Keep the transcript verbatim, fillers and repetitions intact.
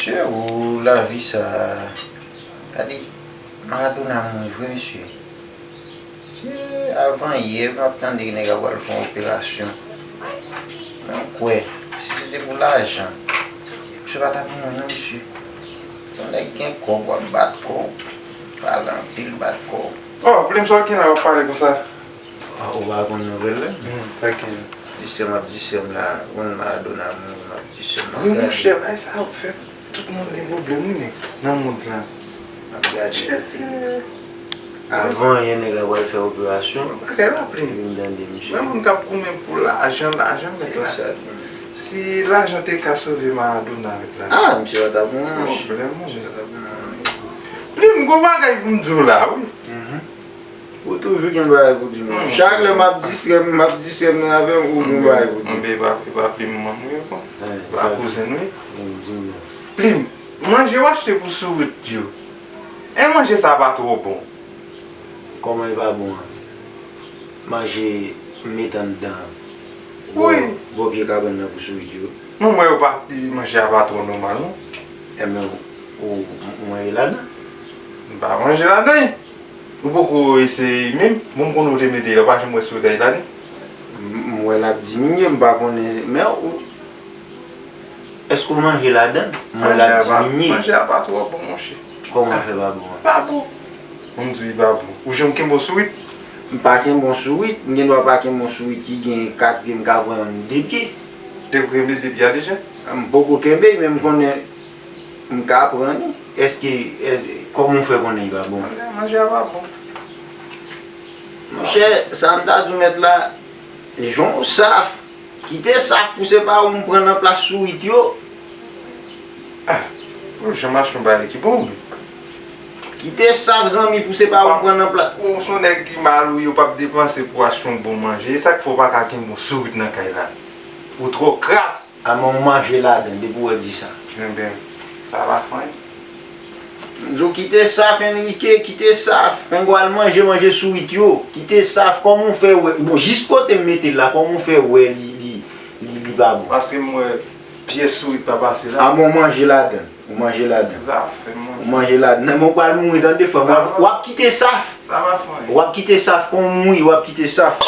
Mesye, ou lavi sa. Gade, Maradona mouri vre, mesye. Se avan yè m ap tande nèg la pral fè yon operasyon. Men m kwè, si se te pou lajan, misye pa t ap mouri non, mesye. Se yon nèg gen kòb, w ap bat kò w, pale anpil, bat kò w. Oh, Plim, sa w gen la, w ap pale konsa? Ah, ou pa konn nouvèl la? Hmm, sa gen. Di sè m ap di sè m la, konn Maradona mouri, m ap di sè m ap gade. Wi, monchè, bagay sa yo fè tout moun gen pwoblèm, wi, nèg, nan mond lan. M ap gade kote. Avan yè nèg la pral fè operasyon. Bagay la, Plim. Vin tande, mesye. Mwen, moun k ap goumen pou lajan, lajan, mèt la. Si lajan te ka sove Maradona, mèt la. Ah, misye pa t ap mouri, monchè. Pwoblèm, monchè. Misye pa t ap mouri. Plim, gon bagay pou m di w la, wi. Mhm. Ou toujou gen bagay pou di m. Hmm. Chak lè m ap distrè m, m ap distrè m nan afè m, ou gen bagay pou di m. Enben, e pa, e pa Plim manman m ye, bon. Eh, e pa sa kouzen nou ye. Di m non. Plim, manje w achte pou sourit yo. E manje sa pa twò bon. Kòman e pa bon an? Manje m met anndan. Wi. Bò, bò pye kabann nan pou sourit yo. Mwen, mwen, yo pa, manje a pa twò nòmal, non. Enben, ou, ou manje ladan? M pa manje ladan, wi. Ou poko eseye menm? Bon, m konnen ou te mete la, ou pa janm wè sou tay la, ni? M, m wè l ap diminye, m pa konnen, men ou, èske ou manje ladan? M wè l ap diminye. Manje a pa twò bon, monchè. Kòman fè pa bon an? Pa bon. Bon, m di w li pa bon. Ou janm kenbe yon sourit? M pa kenbe yon sourit, m gen dwa pa kenbe yon sourit ki gen kat pye, m ka pran yon de pye. Te kenbe de pye a deja? M poko kenbe, men m konnen m ka pran li. Èske, èske, kòman w fè konnen li pa bon? Manje a pa bon. Monchè, sa m ta di w mèt la, jan w saf, kite saf pou se pa ou m pran nan plas sourit yo. Ah, ou janm achte yon bagay ki bon, wi. Kite saf, zanmi, pou se pa ou m pran nan plas. Ou se yon nèg ki mal, wi, ou p ap depanse pou achte yon bon manje. E sa k fè w pa ka kenbe yon sourit nan kay la. Ou twò kras. Alman w manje ladan depi w wè di sa. Enben, sa pa fè anyen. M di w kite saf, Enrique, kite saf. Pengo al manje, manje sourit yo. Kite saf, kòman w fè wè? Bon, jis kote m mete l la, kòman w fè wè li, li, li, li pa bon? Paske m wè pyès sourit pa pase la. Alman w manje ladan. Ou manje ladan. Zafè manje. Ou manje ladan. Nan men w pral mouri tande frè m. W ap, w ap kite saf. Sa pa fè anyen. W ap kite saf kon w mouri, w ap kite saf.